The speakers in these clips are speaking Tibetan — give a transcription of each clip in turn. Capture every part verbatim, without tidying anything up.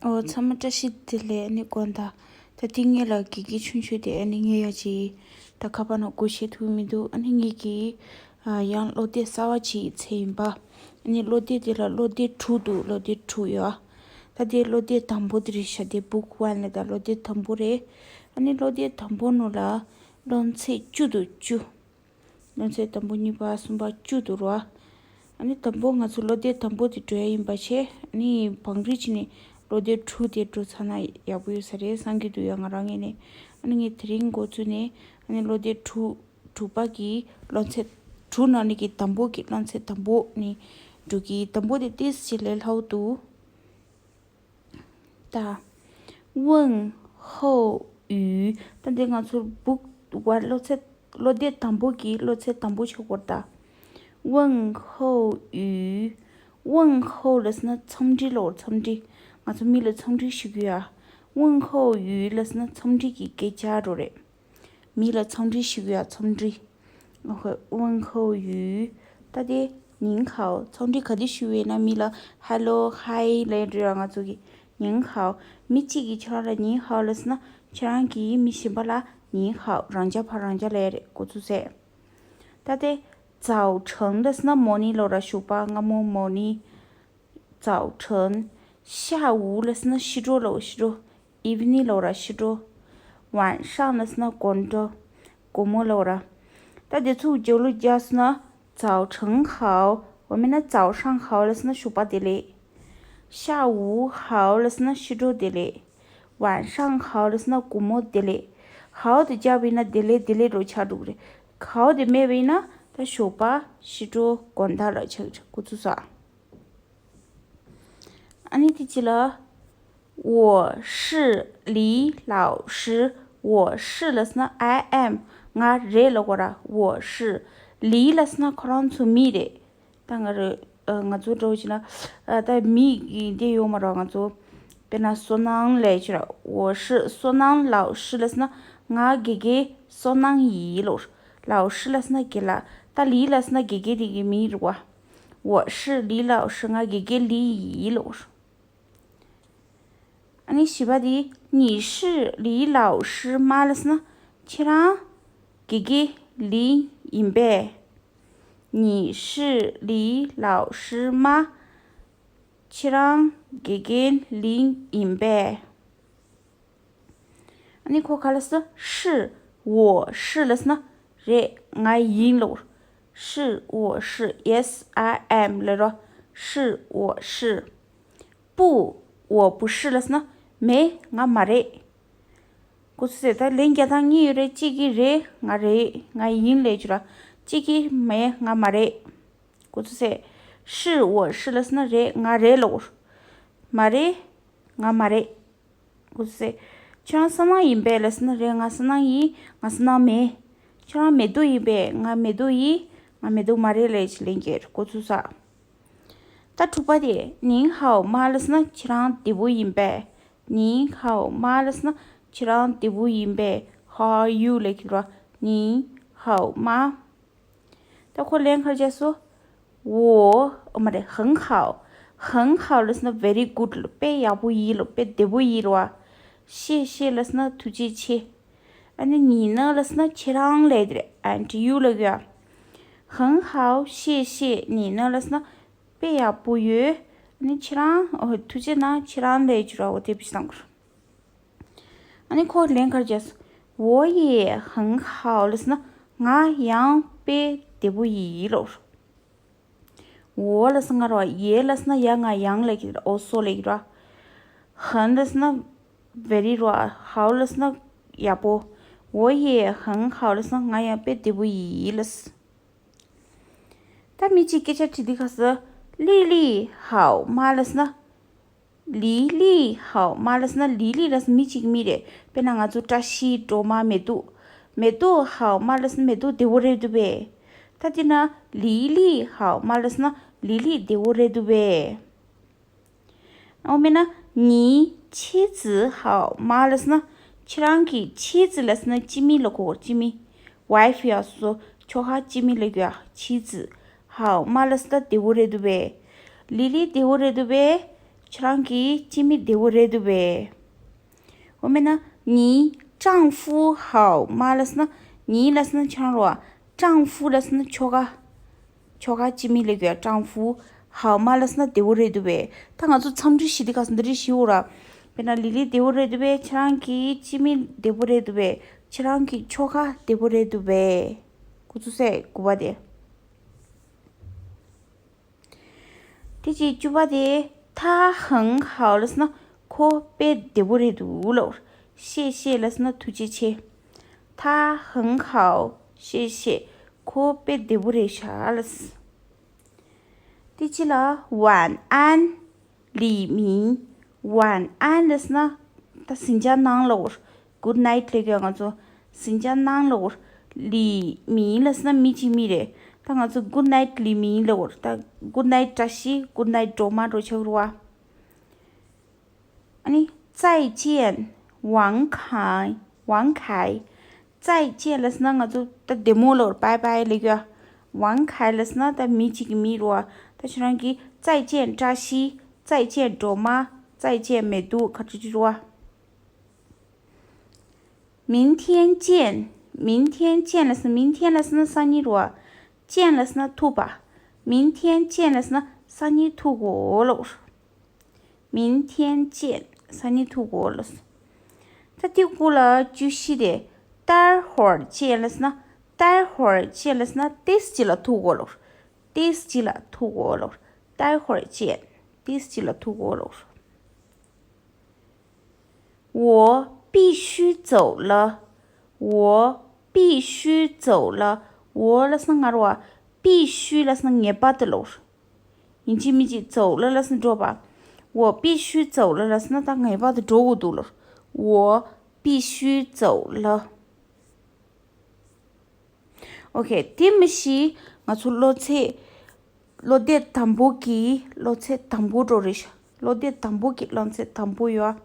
ཨོ་ཚང་མ་བཀྲ་ཤིས་བདེ་ལེགས། ཨ་ནི་དགོངས་དག་ད་ཐེངས་ངེད་ལ་དགེ་རྒན་ཆུང་ཆུང་དེ་ཨ་ནི་ངས་ཡ་ཅིག་ད་ཁ་པར་ནང་སྒུག་བྱེད་ཐུབ་མི་འདུག་ཨ་ནི་ངེད་ཀྱིས་ཨ་ཡང་སློབ་དེབ་གསར་བ་ཅིག་བཙལ་ཡིན་པ། ཨ་ནི་སློབ་དེབ་དེ་ལ་སློབ་དེབ་དྲུག་འདུག་སློབ་དེབ་དྲུག་ཡོད། ད་དེ་སློབ་དེབ་དང་པོ་དེ་རེད་ཤག་དེ་book one ལབ་ད་སློབ་དེབ་དང་པོ་རེད། ཨ་ནི་སློབ་དེབ་དང་པོ་ནང་ལ་སློབ་ཚན་བཅུ་འདུག་བཅུ། སློབ་ཚན་དང་པོ་གཉིས་པ་གསུམ་པ་བཅུ་འདུག་རོ། ཨ་ནི་དང་པོ་ང་ཚོ་སློབ་དེབ་དང་པོ་དེ་འགྲོ་ཡ་ཡིན་པ་བྱས། ཨ་ནི་བང་སྒྲིག་བྱས་ནས་སློབ་དེབ་དྲུག་དེ་འགྲོ་ཚར་ན་ཡག་པོ་ཡོད་ས་རེད་བསམ་གྱི་འདུག་ཡ། ང་རང་ངོས་ནས། ཨ་ནི་ངས་དེ་རིང་འགོ་བཙུགས་ནས་ཨ་ནི་སློབ་དེབ་དྲུག་དྲུག་པ་གི་སློབ་ཚན་དྲུག་ནང་ནས་ཀྱི་དང་པོ་གི་སློབ་ཚན་དང་པོ་ནས་འགྲོ་གི། དང་པོ་དེ་ཏོག་ཙམ་ལས་སླ་པོ་འདུག་ད། 问候语། ད་འདི་ང་ཚོ་book one སློབ་ཚན་སློབ་དེབ་དང་པོ་གི་སློབ་ཚན་དང་པོ་ཆགས་སྐོར་ད། 问候语། 问候ལབ་ཟེར་ན་འཚམས་འདྲི་ལབ། འཚམས་འདྲི། ང་ཚོ་མི་ལ་འཚམས་འདྲི་ཞུ་གི་ཡ། 问候语ལབ་ཟེར་ན་འཚམས་འདྲི་གི་སྐད་ཆ་འདྲ་རེད། མི་ལ་འཚམས་འདྲི་ཞུ་གི་ཡ། འཚམས་འདྲི། ཨོ་ཧོ། 问候语། ད་དེ་您好འཚམས་འདྲི་ག་དེ་ཞུ་བས་ན། མི་ལ་hello hi ལབ་འགྲོ་ཡ་ང་ཚོ་གི། 您好། མི་གཅིག་གིས་ཁྱེད་རང་ལ་您好ལབ་ཟེར་ན། ཁྱེད་རང་གིས་མི་གཞན་པ་ལ་您好རང་འཇགས་ཕར་རང་འཇགས་ལབ་ཡ་རེད། འགོ་ཚུགས་ཚེ། ད་དེ་早晨ལབ་ཟེར་ན་morning ལབ་ར། ཞོགས་པ་སྔ་མོ་morning། 早晨། 下午ལབ་ཟེར་ན་ཕྱི་དྲོ་ལབ། ཕྱི་དྲོ། evening ལབ་ར། ཕྱི་དྲོ། 晚上ལབ་ཟེར་ན་དགོང་དྲོ། དགོང་མོ་ལབ་ར། ད་དེ་ཚོ་རྒྱབ་ལོགས་རྒྱབ་ཟེར་ན། 早晨好འོ་མིན་ན་早上好ལབ་ཟེར་ན་ཞོགས་པ་བདེ་ལེགས། 下午好ལབ་ཟེར་ན་ཕྱི་དྲོ་བདེ་ལེགས། 晚上好ལབ་ཟེར་ན་དགོང་མོ་བདེ་ལེགས། 好དེ་རྒྱབ་ཡིན་ན་བདེ་ལེགས་བདེ་ལེགས་འདྲ་ཆགས་འགྲོ་གི་རེད། 好དེ་མེད་པ་ཡིན་ན་ད་ཞོགས་པ། ཕྱི་དྲོ། དགོང་དག་ལ་ཆགས་ཀྱི་རེད། འགོ་ཚུགས་ས། ཨ་ནི་དེ་རྗེས་ལ། 我是李老师། 我是ལབ་ཟེར་ན་I am ང་རེད་ལབ་དགོས་ར། 我是། 李ལབ་ཟེར་ན་ཁོ་རང་ཚོ་མི་རེད། ད་ང་རེད། ཨ། ང་ཚོ་འདྲ་བོ་བྱས་ན། ཨ། ད་མི་གི་འདི་ཡོད་མ་རེད་ང་ཚོ། དཔེར་ན་བསོད་ནམས་ལབ་ཀྱི་ར། 我是བསོད་ནམས་老师ལབ་ཟེར་ན་ང་དགེ་རྒན་བསོད་ནམས་ཡིན་ལབ། 老师ལབ་ཟེར་ན་རྒན་ལགས། ད་李ལབ་ཟེར་ན་དགེ་རྒན་དེ་གི་མིང་རེད་བ། 我是李老师ང་དགེ་རྒན་李ཡིན་ལབ། ཨ་ནི་བཞི་པ་དེ། 你是李老师吗ལབ་ཟེར་ན། ཁྱེད་རང་དགེ་རྒན་ལི་ཡིན་པས། 你是李老师吗ཁྱེད་རང་དགེ་རྒན་ལི་ཡིན་པས། ཨ་ནི་ཁོ་ག་ལ་ཟེར། 是我是ལབ་ཟེར་ན་རེད། ང་ཡིན་ལབ། 是我是yes I am ལབ་རོ། 是我是 不我不是ལབ་ཟེར་ན་མེད། ང་མ་རེད། འགོ་ཚུགས་ཚེ་ད་ལན་རྒྱག་སྟངས་གཉིས་ཡོད་རེད། གཅིག་གིས་རེད། ང་རེད། ང་ཡིན་ལབ་རྒྱུ་ར། གཅིག་གིས་མེད། ང་མ་རེད། འགོ་ཚུགས་ཚེ། 是我是ལབ་ཟེར་ན་རེད། ང་རེད་ལབ། མ་རེད། ང་མ་རེད། འགོ་ཚུགས་ཚེ། ཁྱོད་རང་བསོད་ནམས་ཡིན་པས་ལབ་ཟེར་ན་རེད། ང་བསོད་ནམས་ཡིན། ང་བསོད་ནམས་མེད། ཁྱོད་རང་མེ་ཏོག་ཡིན་པས། ང་མེ་ཏོག་ཡིན། ང་མེ་ཏོག་མ་རེད་ལབ་ཅིག་ལན་རྒྱག་འགོ་ཚུགས་ས། ད་དྲུག་པ་དེ། 您好吗ལབ་ཟེར་ན་ཁྱེད་རང་བདེ་པོ་ཡིན་པས། 您好吗ལབ་ཟེར་ན་ཁྱེད་རང་བདེ་པོ་ཡིན་པས། How are you ལབ་ཀྱི་ར། 您好吗ད་ཁོ་ལན་ག་རེ་རྒྱག་སོང་། 我ཨོ་མ་རེད། 很好། 很好ལབ་ཟེར་ན་very good ལབ། དཔེ་ཡག་པོ་ཡིན་ལབ། དཔེ་བདེ་པོ་ཡིན་ལབ། 谢谢ལབ་ཟེར་ན་ཐུགས་རྗེ་ཆེ། ཨ་ནི་你呢ལབ་ཟེར་ན་ཁྱེད་རང་ལབ་དེ་རེད། And you ལབ་ཡ། 很好，谢谢，你呢ལབ་ཟེར་ན་དཔེ་ཡག་པོ་ཡོད། ཨ་ནི་ཁྱེད་རང་ཨོ་ཐུགས་རྗེ་གནང་། ཁྱེད་རང་ལབ་ཀྱི་ར། འོ་དེ་བྱས་ཙང་ཁོ་ར། ཨ་ནི་ཁོ་ལན་ག་རེ་རྒྱག་སོང་། 我也很好ལབ་ཟེར་ན་ང་ཡང་དཔེ་བདེ་པོ་ཡིན་ལབ། 我ལབ་ཟེར་ན་ང་ར། 也ལབ་ཟེར་ན་ཡ། ང་ཡང་ལབ་ཀྱི་ར། also ལབ་ཀྱི་ར། 很ལབ་ཟེར་ན་very ར། 好ལབ་ཟེར་ན་ཡག་པོ། 我也很好ལབ་ཟེར་ན་ང་ཡང་དཔེ་བདེ་པོ་ཡིན་ལབ། ད་མི་གཅིག་སྐད་ཆ་དྲིས་དུས་སྐབས་སུ། 丽丽好吗ལབ་ཟེར་ན། 丽丽好吗ལབ་ཟེར་ན། 丽丽ལབ་ཟེར་ན་མི་གཅིག་མིང་རེད། དཔེར་ན་ང་ཚོ་བཀྲ་ཤིས། སྒྲོལ་མ། མེ་ཏོག་མེ་ཏོག好吗ལབ་ཟེར་ན་མེ་ཏོག་བདེ་པོ་རེད་འདུག་པས། ད་དེ་ན་丽丽好吗ལབ་ཟེར་ན་ལི་ལི་བདེ་པོ་རེད་འདུག་པས། འོ་མེད་ན། 你妻子好吗ལབ་ཟེར་ན། ཁྱེད་རང་གི་妻子ལབ་ཟེར་ན་སྤྱི་མིང་ལ་གོ། སྤྱི་མིང་། wife ཡ། སོ་སོ་ཁྱོ་ག་སྤྱི་མིང་ལ་གོ་ཡ། 妻子好吗ལབ་ཟེར་ན་བདེ་པོ་རེད་འདུག་པས། ལི་ལི་བདེ་པོ་རེད་འདུག་པས། ཁྱེད་རང་གི་སྤྱི་མི་བདེ་པོ་རེད་འདུག་པས། འོ་མེད་ན། 你丈夫好吗 ལབ་སོང་ན། 你 ལབ་སོང་ན་ཁྱེད་རང་རེད་པ། 丈夫 ལབ་སོང་ན་ཁྱོ་ག་ཁྱོ་ག་སྤྱི་མི་ལབ་དགོས་ཡ། 丈夫好吗 ལབ་སོང་ན་བདེ་པོ་རེད་འདུག་པས། ད་ང་ཚོ་འཚམས་འདྲི་ཞུ་དུས་སྐབས་སུ་འདི་འདྲ་ཞུ་འོ་ར། དཔེར་ན། 丽丽 བདེ་པོ་རེད་འདུག་པས། ཁྱེད་རང་གི་སྤྱི་མི་བདེ་པོ་རེད་འདུག་པས། ཁྱེད་རང་གི་ཁྱོ་ག་བདེ་པོ་རེད་འདུག་པས། ཁོ་ཚོ་སེ་དགུ་པ་དེ། དེ་རྗེས་བཅུ་པ་དེ། 他很好 ལབ་སོང་ན་ཁོ་དཔེ་བདེ་པོ་རེད་འདུག་ལབ། 谢谢 ལབ་སོང་ན་ཐུགས་རྗེ་ཆེ། 他很好，谢谢། ཁོ་དཔེ་བདེ་པོ་རེད་ཤག་ལབ། དེ་རྗེས་ལ། 晚安། 李明། 晚安 ལབ་སོང་ན་ད་གཟིམ་འཇག་གནང་ལབ། Good night ལབ་ཀྱི་ཡོད་ང་ཚོ། གཟིམ་འཇག་གནང་ལབ། 李明 ལབ་སོང་ན་མི་གཅིག་མི་རེད། ད་ང་ཚོ་good night 李明 ལབ། ད་good night བཀྲ་ཤིས། Good night སྒྲོལ་མ་འགྲོ་ཆོག་རེད་པ། ཨ་ནི། 再见། 王凯། 王凯། 再见 ལབ་སོང་ན་ང་ཚོ་ད་བདེ་མོ་ལབ། Bye bye ལབ་ཀྱི་ཡོད། 王凯 ལབ་སོང་ན་ད་མི་གཅིག་གི་མི་རེད་པ། ད་ཁྱེད་རང་གིས་再见བཀྲ་ཤིས། 再见སྒྲོལ་མ། 再见美杜། ག་རེ་བྱེད་རེད་པ། 明天见། 明天见 ལབ་སོང་། 明天 ལབ་སོང་ན་སང་ཉིན་རེད་པ། 见 ལབ་སོང་ན་ཐུག་པ། 明天见 ལབ་སོང་ན་སང་ཉིན་ཐུག་གོ་ལབ། 明天见། སང་ཉིན་ཐུག་གོ་ལབ། ད་དེ་གུ་ལ་བཅུ་བཞི་དེ། 待会儿见 ལབ་སོང་ན། 待会儿见 ལབ་སོང་ན་ཏོག་ཙམ་ཅིག་ལ་ཐུག་གོ་ལབ། ཏོག་ཙམ་ཅིག་ལ་ཐུག་གོ་ལབ། 待会儿见། ཏོག་ཙམ་ཅིག་ལ་ཐུག་གོ་ལབ། 我必须走了། 我必须走了། 我 ལབ་སོང་ན་ང་རེད་པ། 必须 ལབ་སོང་ན་ངེས་པར་དུ་ལབ། ཡིན་གཅིག་མིན་གཅིག 走了 ལབ་སོང་ན་འགྲོ་བ། 我必须走了 ལབ་སོང་ན་ད་ངེས་པར་དུ་འགྲོ་དགོས་འདུག་ལབ། 我必须走了། ཨོ་ཁེ། དེ་མི་ཤེས། ང་ཚོ་སློབ་ཚན། སློབ་དེབ་དང་པོ་གི་སློབ་ཚན་དང་པོ་འགྲོ་རེད་ཤག་སློབ་དེབ་དང་པོ་གི་སློབ་ཚན་དང་པོ་ཡོད།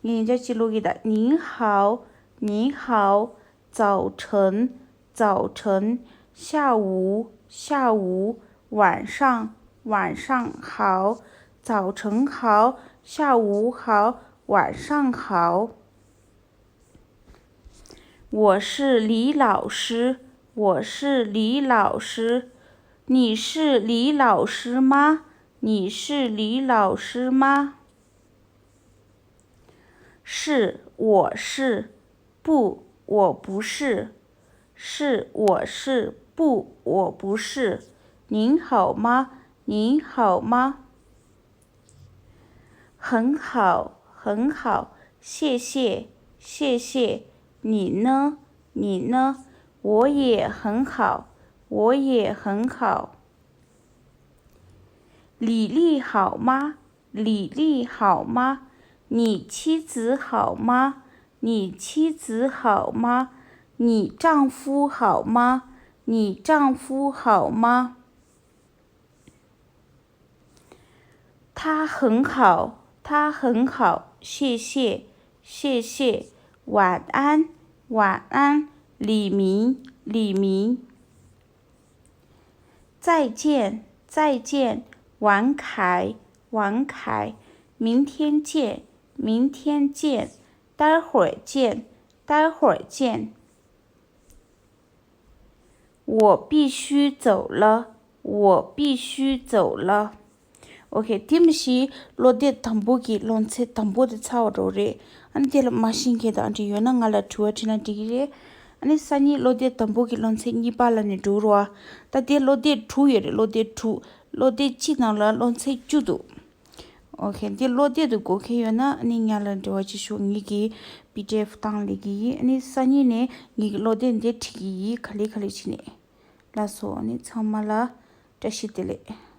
ངས་ཡིན་ཆ་ཅི་ལོ་གི་ད། 您好། 您好། 早晨། 早晨། 下午。 下午。 晚上。 晚上好。 早晨好。 下午好。 晚上好。 我是李老师。 我是李老师。 你是李老师吗？ 你是李老师吗？ 是，我是。 不，我不是。 是，我是。 不，我不是。 您好吗？ 您好吗？ 很好，很好，谢谢，谢谢。 你呢？ 你呢？ 我也很好，我也很好。 李丽好吗？ 李丽好吗？ 你妻子好吗？ 你妻子好吗？ 你丈夫好吗？ 你丈夫好吗？ 他很好，他很好，谢谢，谢谢。 晚安，晚安，李明，李明。 再见，再见，王凯，王凯。 明天见，明天见，待会儿见，待会儿见。 我必须走了，我必须走了。 ཨོ་ཁེ། དེ་མི་ཤེས། སློབ་དེབ་དང་པོ་གི་སློབ་ཚན་དང་པོ་དེ་ཚར་བ་འགྲོ་རེད། ཨ་ནི་དེ་ལ་མ་ཤེས་མཁན་དང་འདྲ་ཡོད་ན་ང་ལ་དྲི་བ་དྲིས་ན་འགྲིག་གི་རེད། ཨ་ནི་སང་ཉིན་སློབ་དེབ་དང་པོ་གི་སློབ་ཚན་གཉིས་པ་ལ་ནི་འགྲོ་རོགས། ད་དེ་སློབ་དེབ་དྲུག་ཡོད་རེད། སློབ་དེབ་དྲུག་སློབ་དེབ་གཅིག་ནང་ལ་སློབ་ཚན་བཅུ་འདུག་ཨོ་ཁེ། འདི་སློབ་དེབ་དེ་དགོས་མཁན་ཡོད་ན་ཨ་ནི་ང་ལ་འབྲེལ་བ་བྱེད་ཤོག་ངེད་ཀྱིས་པི་ཌི་ཨེཕ་བཏང་ལས་ཀྱི་ཡིན། ཨ་ནི་སང་ཉིན་ནས་ངེད་ཀྱི་སློབ་དེབ་འདི་ཁྲིད་ཀྱི་ཡིན། ག་ལེ་ག་ལེ་བྱས་ནས། ལགས་སོ། ཨ་ནི་ཚང་མ་ལ་བཀྲ་ཤིས་བདེ་ལེགས།